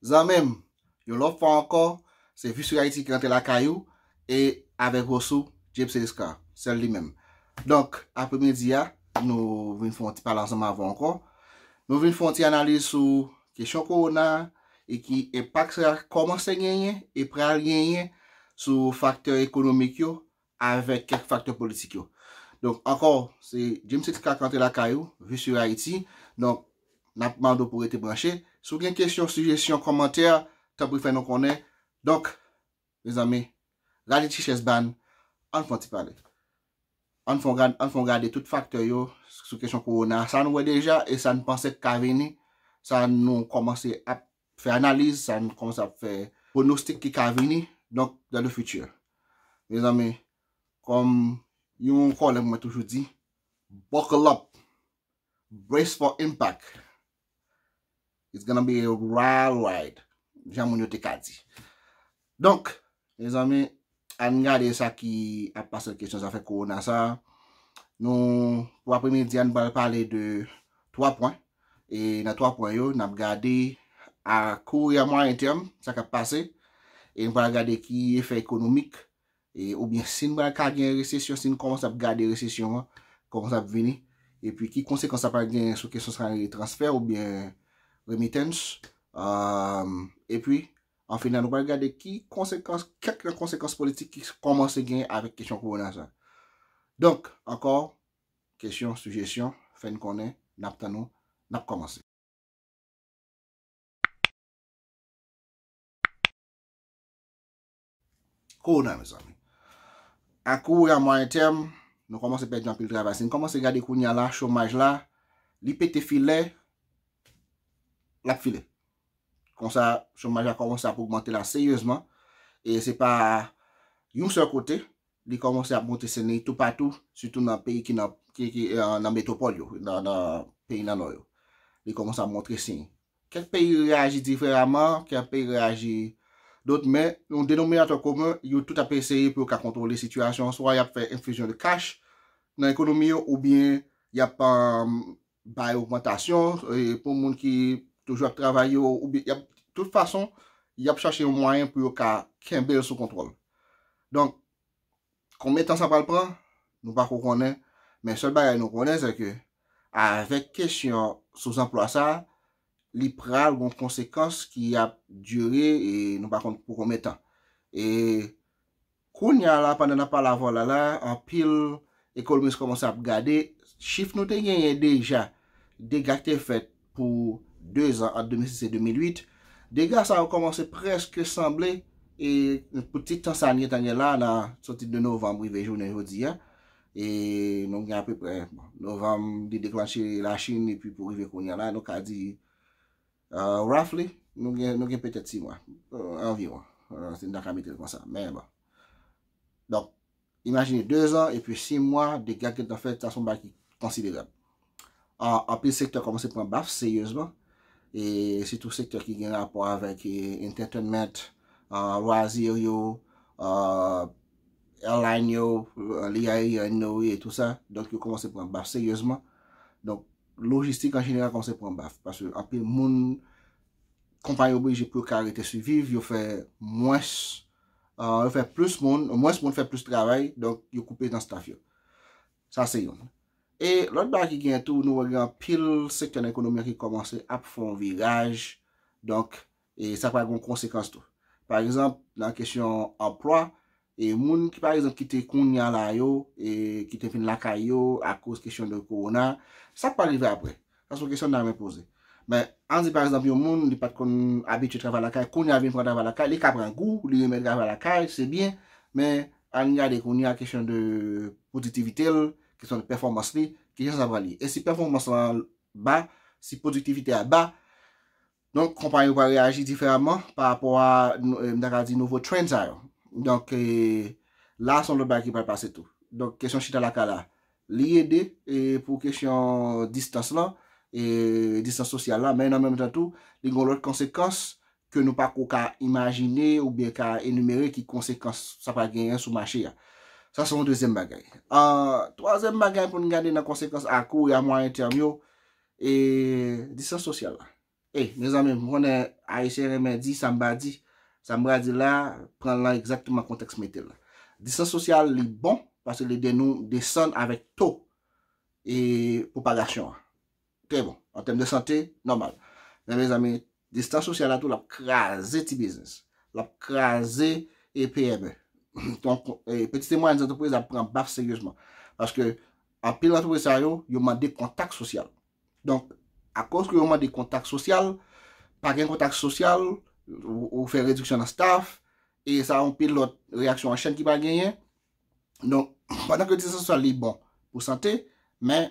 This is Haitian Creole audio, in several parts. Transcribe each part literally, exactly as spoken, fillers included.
Zanmi m, yon lòt fwa ankò, se Visur Haiti ki rantre lakay ou e avèk host ou, James Eliscar, sèl li menm. Donk, apremidi a, nou vin fè yon ti pale ansanm avè w ankò. Nou vin fè yon ti analiz sou kesyon kowona e ki enpak sa kòmanse genyen e pral genyen sou faktè ekonomik yo avèk kèk faktè politik yo. Donk, ankò, se James Eliscar k rantre lakay ou, Visur Haiti. Donk, n ap mande w pou rete branche. Si w gen kesyon, sijesyon, kòmantè, tanpri fè nou konnen. Donk, mezanmi, rale ti chèz ba n, ann fè yon ti pale. Ann fè yon gad-, ann fè yon gade tout faktè yo sou kesyon kowona. Sa nou wè deja e sa n panse k ka vini. Sa nou kòmanse ap fè analiz, sa n kòmanse ap fè pwonostik ki ka vini, donk, dans le futur. Mezanmi, kòm yon kòlèg mwen toujou di, buckle up, brace for impact. It's gonna be a wild ride, jan moun yo te ka di. Donk, mezanmi, ann gade sa ki ap pase kesyon zafè kowona sa. Nou, pou apremidi a, nou pral pale de twa pwen. E nan twa pwen yo, n ap gade a kou e a mwayen tèm, sa k ap pase. E nou pral gade ki efè ekonomik, e, oubyen si n pral ka gen resesyon, si n kòmanse ap gade resesyon an, kòmanse ap vini. Epi ki konsekans sa pral gen sou kesyon sa rele transfè oubyen remittance. Epi, an final, nou pral gade ki konsekans, kèk nan konsekans politik ki kòmanse gen avèk kesyon kowona sa. Donk, ankò, kesyon, sijesyon, fè n konnen, n ap tann ou, n ap kòmanse. Kowona, mezanmi. A kou e a mwayen tèm, nou kòmanse pèdi anpil travay. Si n kòmanse gade kounye a la, chomaj la, li pete filè, l ap file. Konsa, chomaj la kòmanse ap ogmante la seryezman. E se pa yon sèl kote, li kòmanse ap monte sèn li toupatou, sitou nan peyi ki nan, ki, ki, eh, nan metwopòl yo, nan, nan peyi nan nò yo. Li kòmanse ap montre siy. Kèk peyi reyaji diferaman, kèk peyi reyaji dòt, men yon denominatè komen, yo tout ap eseye pou yo ka kontwole sitiyasyon an, swa y ap fè enfizyon de kach nan ekonomi yo, oubyen y ap, um, bay ogmantasyon, e, pou moun ki toujou ap travay yo, oubyen y ap, tout fason, y ap chache yon mwayen pou yo ka kenbe l sou kontwòl. Donk, konbyen tan sa pral pran, nou pako konnen, men sèl bagay nou konnen, se ke avèk kesyon souzanplwa sa, li pral gon konsekans ki ap dire e nou pa konn pou konbyen tan. E kounye a la, pandan n ap pale avè w la, la, anpil ekonomis kòmanse ap gade chif nou te genyen deja, dega ki te fèt pou de zan, ant de mil sis e de mil uit. Dega sa yo kòmanse prèske sanble, e pou ti tan sa n gentan gen la, nan soti de novanm rive jounen jodi a. E nou gen apeprè, bon, novanm, li deklanche Lachin, epi pou rive kounye a la, nou ka di, uh, roughly, nou gen, nou gen petèt sis mwa, uh, anviwon, uh, si n ta ka mete l konsa. Men bon. Donk, imajine de zan epi sis mwa, dega ki gentan fèt, sa se yon bagay ki konsiderab. An, anpil sektè kòmanse pran baf seryezman, e sitou sektè ki gen rapò avèk, e, entertainment, a, lwazi yo, a, airline yo, a, liy aeryèn yo, e tou sa. Donk, yo kòmanse pran baf seryezman. Donk, lojistik an jeneral kòmanse pran baf, paske anpil moun, konpayi oblije pou yo ka rete siviv, yo fè mwens, a, yo fè plis moun, mwens moun fè plis travay, donk yo koupe nan staff yo. Sa se youn. E lòt bagay ki genyen tou, nou wè gen anpil sektè nan ekonomi an ki kòmanse ap fè yon viraj. Donk, e sa pral gen yon konsekans tou. Pa egzanp, nan kesyon anplwa, e moun ki, pa egzanp, ki te kounye a la yo, e ki te vin lakay yo akoz kesyon de kowona, sa k pral rive apre? Sa se yon kesyon n ta renmen poze. Men, ann di, pa egzanp, yon moun, li pa t konn abitye travay lakay, kounye a vin pran travay lakay, li ka pran gou, li renmen travay lakay, se byen, men ann gade kounye a kesyon de pwodiktivite l, kesyon de pèfòmans li, kijan sa pral ye. E si pèfòmans lan ba, si pwodiktivite a ba, donk, konpayi yo pral reyaji diferaman pa rapò a, nou, e, m ta ka di, nouvo trend sa yo. Donk, e, la, se yon lòt bagay ki pral pase tou. Donk, kesyon chita lakay la, li ede, e, pou kesyon distans lan, e, distans sosyal la, men nan menm tan tou, li gen lòt konsekans ke nou pako ka imajine oubyen ka enimere ki konsekans sa pral genyen sou mache a. Sa se yon dezyèm bagay. A, twazyèm bagay pou n gade nan konsekans a kou e a mwayen tèm yo, e, distans sosyal la. E, mezanmi, m konnen Ayisyen renmen di, sa m pa di, sa m pral di la, pran l nan egzakteman kontèks mete l la. Distans sosyal, li bon, paske li ede nou desann avèk to e pwopagasyon an. Trè bon. An tèm de sante, nòmal. Men mezanmi, distans sosyal la tou, l ap kraze ti biznis. L ap kraze e P M E. Donk, e, pitit e mwayèn antrepriz ap pran baf seryezman. Paske anpil antrepriz sa yo, yo mande kontak sosyal. Donk, akoz ke yo mande kontak sosyal, pa gen kontak sosyal, ou, ou fè rediksyon nan staff, e sa anpil lòt reyaksyon an chèn ki pa genyen. Donk, pandan ke distans sosyal li bon pou sante, men,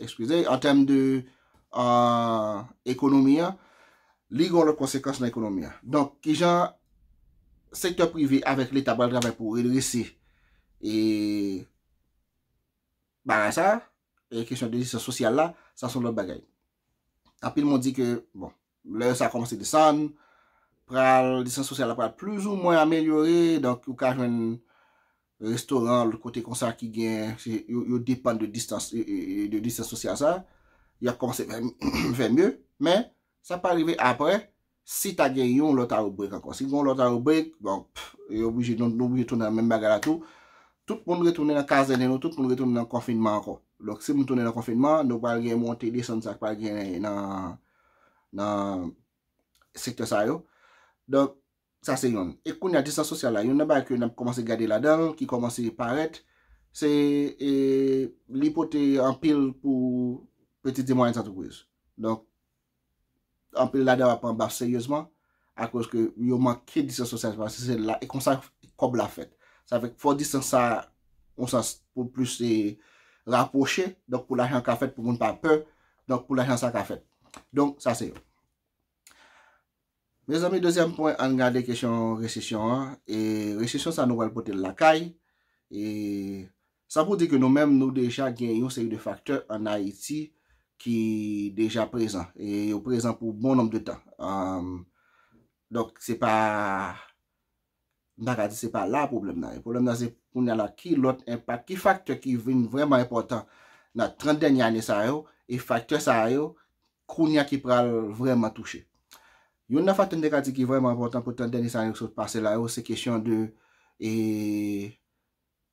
eskize, an tèm de, euh, ekonomi an, li gen lòt konsekans nan ekonomi an. Donk, kijan sektè prive avèk Leta pral travay pou redrese e bagay sa, e kesyon de distans sosyal la, sa se yon lòt bagay. Anpil moun di ke, bon, lè sa kòmanse desann, pral, distans sosyal la pral plizoumwen amelyore, donk ou ka jwenn restoran lòt kote konsa ki gen, se, yo, yo depann de distans, e, e, e, de distans sosyal sa, y ap kòmanse fè, fè mye, men sa pa rive apre, si ta gen yon lòt outbreak ankò. Si gen yon lòt outbreak, bon, pff, yo oblije, nou, nou oblije tounen nan menm bagay la tou. Tout moun retounen nan kazène nou, tout moun retounen nan konfinman ankò. Donk, si moun tounen nan konfinman, nou pral gen monte desann sa k pral gen nan, nan sektè sa yo. Donk, sa se youn. E kounye a, distans sosyal la, youn nan bagay ke n ap kòmanse gade ladan l, ki kòmanse parèt, se, e, li pote anpil pou pitit e mwayèn antrepriz. Donk, anpil ladan yo ap pran baf seryezman, akoz ke yo manke distans sosyal, paske se la, e konsa kòb la fèt. Sa fè fò distans sa, yon sans pou plis, e, rapwoche, donk pou lajan ka fèt, pou moun pa pè, donk pou lajan sa ka fèt. Donk, sa se yo. Mezanmi, dezyèm pwen, ann gade kesyon resesyon an. E resesyon sa nou pral pote l lakay. E sa pou di ke nou menm, nou deja gen yon seri de faktè ann Ayiti ki deja prezan. E yo prezan pou bon nonb de tan. Am, donk, se pa, m pa ka di se pa la pwoblèm nan ye. Pwoblèm nan se kounye a la, ki lòt enpak, ki faktè ki vin vrèman enpòtan nan trant dènye ane sa yo, e faktè sa yo, kounye a ki pral vrèman touche. Youn nan faktè negatif ki vrèman enpòtan pou trant dènye ane ki sot pase la yo, se kesyon de, e,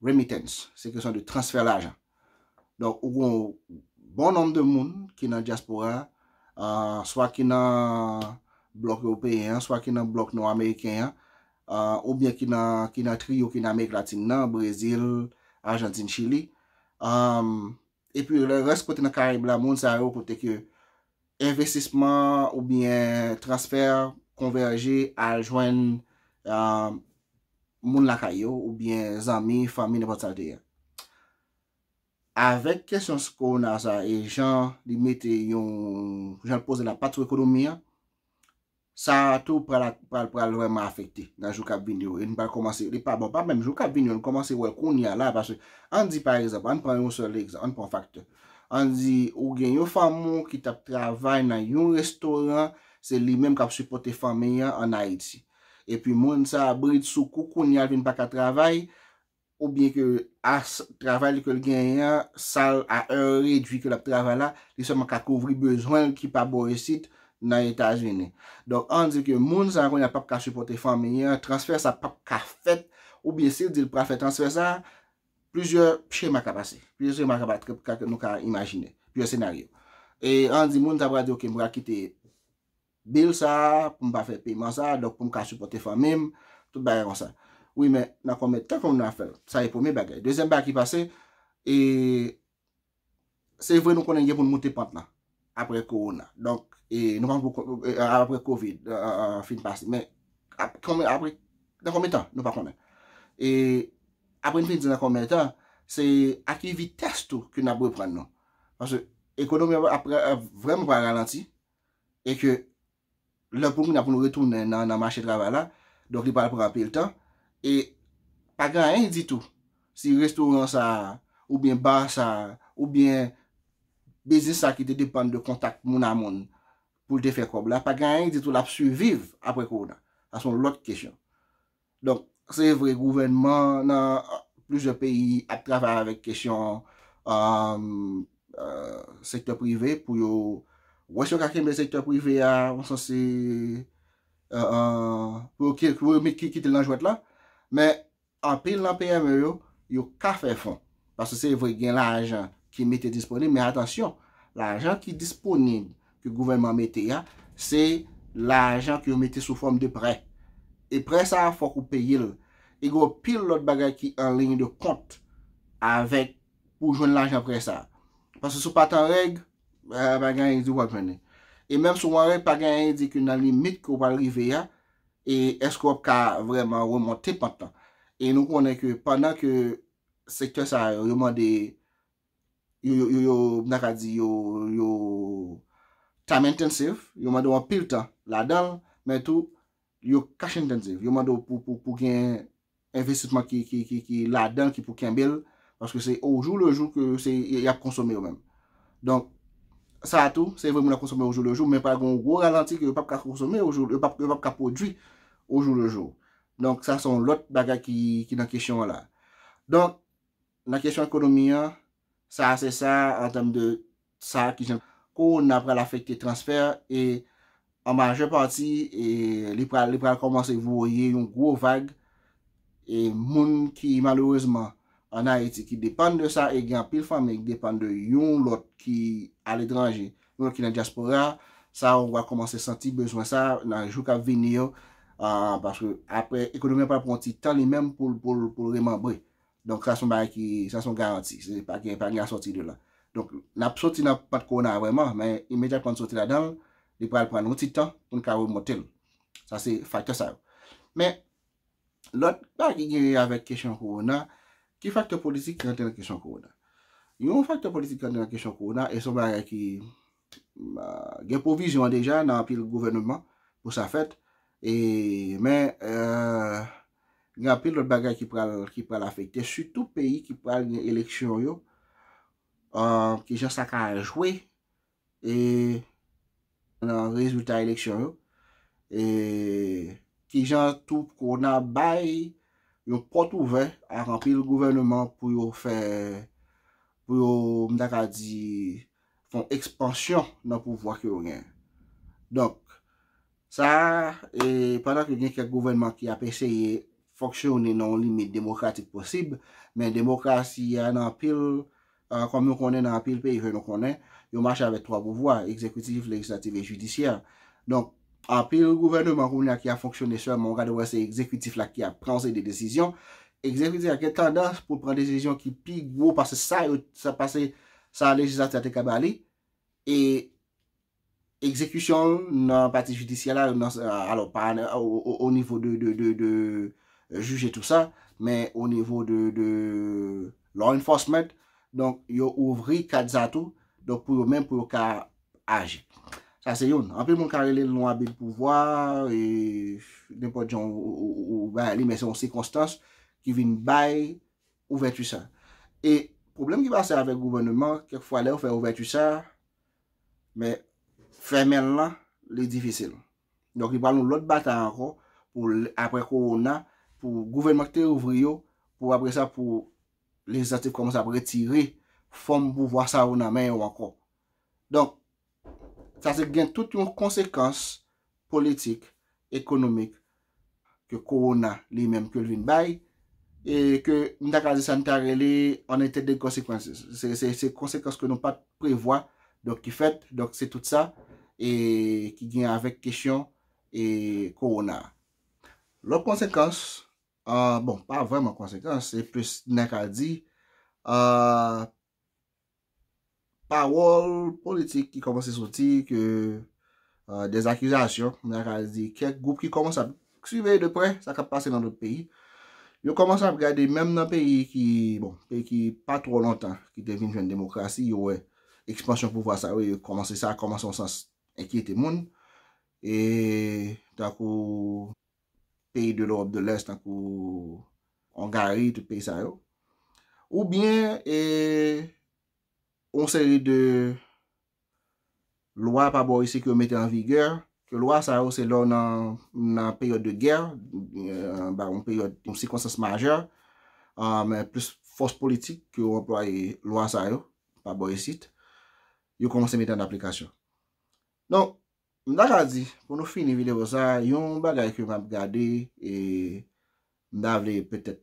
remittance, se kesyon de transfè lajan. Donk, ou gen yon bon nonb de moun ki nan dyaspora, ah, swa ki nan blòk ewopeyen an, swa ki nan blòk nò ameriken an, ah, oubyen ki nan, ki nan triyo ki nan Amerik Latin nan, Brezil, Ajantin, Chili. Am, epi lè rès kote nan Karayib la, moun sa yo kote ke envestisman oubyen transfè konvèje al jwenn, ah, moun lakay yo, oubyen zanmi, fanmi, nenpòt sa l te ye. Avèk kesyon kowona sa e jan li mete yon, jan l poze lapat sou ekonomi an, sa tou pral, pral, pral vrèman afekte nan jou k ap vini yo. E n pral kòmanse, li pa bon, pa menm jou k ap vini yo, n kòmanse wè l kounye a la, paske, ann di pa egzanp, ann pran yon sèl egzanp, ann pran faktè. Ann di, ou gen yon fanm ou ki t ap travay nan yon restoran, se li menm k ap sipòte fanmi an ann Ayiti. Epi moun sa a bridsoukou kounye a l vin pa ka travay, oubyen ke as, travay li ke l genyen an, sal a è redwi ke l ap travay la, li sèlman ka kouvri bezwen l ki pa bò isit nan Etazini. Donk, ann di ke moun sa a kounye a p ap ka sipòte fanmi an, transfè sa p ap ka fèt, oubyen si l di l pral fè transfè sa a, plizyè chema ka pase. Plizyè chema ka pase, ka, nou ka imajine. Plizyè senaryo. E ann di moun sa a pral di, "Ok, m pral kite bil sa a, pou m pa fè peman sa a, donk pou m ka sipòte fanmi m, tout bagay konsa." Wi, men nan konbyen tan ke moun nan ap fè l? Sa e premye bagay. Dezyèm bagay ki pase, e se vre nou konnen gen pou n moute pant lan apre kowona. Donk, e nou pa poko, e, apre kovid, e, e, e, fin pase. Men ap, konbyen, apre, nan konbyen tan? Nou pa konnen. E apre n fin di nan konbyen tan, se a ki vitès tou ke n ap reprann nou. Paske ekonomi an ap, ap vrèman pral ralanti. E ke lè pou kounye a pou nou retounen nan, nan mache travay la, donk li pral pran anpil tan. E pa gen anyen ditou si restoran sa a, oubyen ba sa a, oubyen biznis sa a ki te depann de kontak moun a moun pou l te fè kòb la, pa gen anyen ditou l ap siviv apre kowona. Sa se yon lòt kesyon. Donk, se vre, gouvènman nan plizyè peyi ap travay avèk kesyon, um, uh, sektè prive pou yo Wè si yo ka kenbe sektè prive a, yon sans se, euh, euh, pou yo ki- pou yo met- ki- kite l nan jwèt la. Men anpil nan P M E yo, yo ka fè fon. Paske se vre, gen lajan ki mete disponib, men atansyon, lajan ki disponib, ke gouvènman mete a, se lajan ke yo mete sou fòm de prè. E prè sa a, fòk ou peye l. E gen pil lòt bagay ki an liy de kont avèk pou jwenn lajan prè sa a. Paske si w pa t an règ, pa gen anyen di w ap jwenn li. E menm si w an règ, pa gen anyen di ke nan limit ke w pral rive a, e èske w ap ka vrèman remonte pant lan. E nou konnen ke pandan ke sektè sa yo, yo mande, yo, yo, yo, yo, m ta ka di, yo, yo time intensive, yo mande w anpil tan ladan l, men tou, yo cash intensive, yo mande w pou, pou, pou gen envestisman ki, ki, ki, ki ladan, ki pou kenbe l, paske se au jour le jour ke se, y ap konsome yo menm. Donk, sa a tou, se vre moun ap konsome au jour le jour, men pral gen yon gwo ralanti ke yo p ap ka konsome au jour, yo p ap, yo p ap ka pwodui au jour le jour. Donk, sa se yon lòt bagay ki, ki nan kesyon an la. Donk, nan kesyon ekonomi an, sa se sa an tèm de sa ki jan kowona pral afekte transfè e an majè pati e li pral, li pral kòmanse voye yon gwo vag e moun ki malerezman an Ayiti ki depann de sa e gen anpil fanmi ki depann de yon lòt ki aletranje, yon lòt ki nan dyaspora, sa ou va kòmanse santi bezwen sa nan jou k ap vini yo, ah, paske apre ekonomi an pral pran yon ti tan li menm pou l, pou l, pou l remanbre. Donk, sa se yon bagay ki, sa se yon garanti. Se pa gen, pa gen a sòti de la. Donk, n ap sòti nan pant kowona vrèman, men imedyatman n sòti ladan l, li pral pran nou ti tan pou n ka remonte l. Sa se faktè sa yo. Men, lòt bagay ki gen avèk kesyon kowona, ki faktè politik ki rantre nan kesyon kowona? Yon faktè politik ki rantre nan kesyon kowona, e se yon bagay ki, ah, gen pwovizyon an deja nan anpil gouvènman pou sa fèt. E, men, euh, gen anpil lòt bagay ki pral, ki pral afekte, sitou peyi ki pral gen eleksyon yo, euh, ki jan sa ka jwe, e nan rezilta eleksyon yo, e ki jan tou kowona bay yon pòt ouvè ak anpil gouvènman pou yo fè, pou yo, m ta ka di, fè yon ekspansyon nan pouvwa ke yo genyen. Donk, sa, e, pandan ke gen kèk gouvènman ki ap eseye fonksyone nan yon limit demokratik posib, men demokrasi a nan anpil, ah, kòm nou konnen nan anpil peyi ke nou konnen, yo mache avèk twa pouvwa, egzekitif, lejislatif e jidisyè. Donk, anpil gouvènman kounye a ki ap fonksyone sèlman, ou gade wè se egzekitif la ki ap pran yon seri de desizyon. Egzekitif la gen tandans pou l pran desizyon ki pi gwo pase sa yo, sa pase sa lejislatif la te ka ba li. E egzekisyon l nan pati jidisyè la, nan, alò, pa o, o, o nivo de, de, de, de jij e tou sa, men o nivo de, de law enforcement. Donk, yo ouvri kad sa tou, donk, pou yo menm, pou yo ka aji. Sa se youn. Anpil moun ka rele l yon abi de pouvwa, e nenpòt jan ou, ou, ou, ou bay li, men se yon sikonstans ki vin bay ouvèti sa. E pwoblèm ki pase avèk gouvènman, kèk fwa lè yo fè ouvèti sa, men fèmen l lan, li difisil. Donk, li pral yon lòt batay ankò pou l-, apre kowona, pou gouvènman ki te ouvri yo, pou apre sa, pou lejislatif kòmanse ap retire fòm pouvwa sa yo nan men yo ankò. Donk, sa se gen tout yon konsekans politik, ekonomik, ke kowona li menm ke l vin bay, e ke m ta ka di sa n ta rele unintended consequences. Se, se, se konsekans ke nou pa t prevwa, donk ki fèt, donk se tout sa, e ki gen avèk kesyon, e kowona. Lòt konsekans, ah, bon, pa vrèman konsekans, se plis n ta ka di, ah, pawòl politik ki kòmanse soti, ke, euh, des accusations, m ta ka di kèk gwoup ki kòmanse ap siveye de prè sa k ap pase nan lòt peyi. Yo kòmanse ap gade menm nan peyi ki, bon, peyi ki pa twò lontan, ki te vin jwenn demokrasi, yo wè ekspansyon pouvwa sa yo, yo kòmanse sa, kòmanse yon sans enkyete moun. E tankou peyi de Lewòp de Lès, tankou Ongari, tout peyi sa yo. Oubyen, e, yon seri de lwa pa bò isi ke yo mete an vigè, ke lwa sa yo se lè w nan, nan peryòd de gè, euh, ba yon peryòd, yon sikonstans majè, euh, men plis fòs politik ke yo anplwaye lwa sa yo, pa bò isit, yo kòmanse mete an aplikasyon. Donk, m ta ka di, pou nou fini videyo sa, yon bagay ke m ap gade, e m ta vle petèt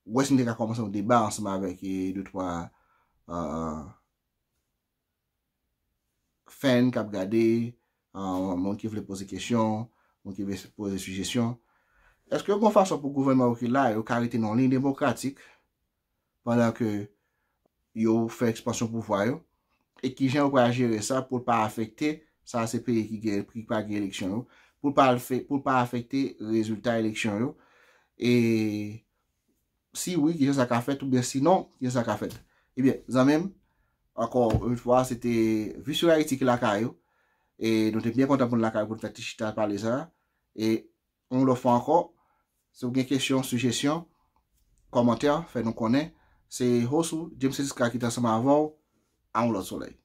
wè si m te ka kòmanse yon deba ansanm avèk e de twa uh, fan k ap gade, uh, moun ki vle poze kesyon, moun ki vle poze sijesyon. Èske yon fason pou gouvènman yo ki la yo ka rete nan liy demokratik pandan ke yo fè ekspansyon pouvwa yo? E kijan yo pral jere sa pou l pa afekte, sa se peyi ki gen, ki pa gen eleksyon yo, pou l pa, pou l pa afekte rezilta eleksyon yo? E si wi, kijan sa ka fèt, oubyen sinon, kijan sa ka fèt? Ebyen, zanmi m, ankò yon fwa, se te Vi sou Ayiti ki lakay ou. E nou te byen kontan pou n lakay pou n fè ti chita pale sa. E yon lòt fwa ankò, si w gen kesyon, sijesyon, kòmantè, fè nou konnen. Se host ou, James Siska ki te ansanm avè w. A yon lòt solèy.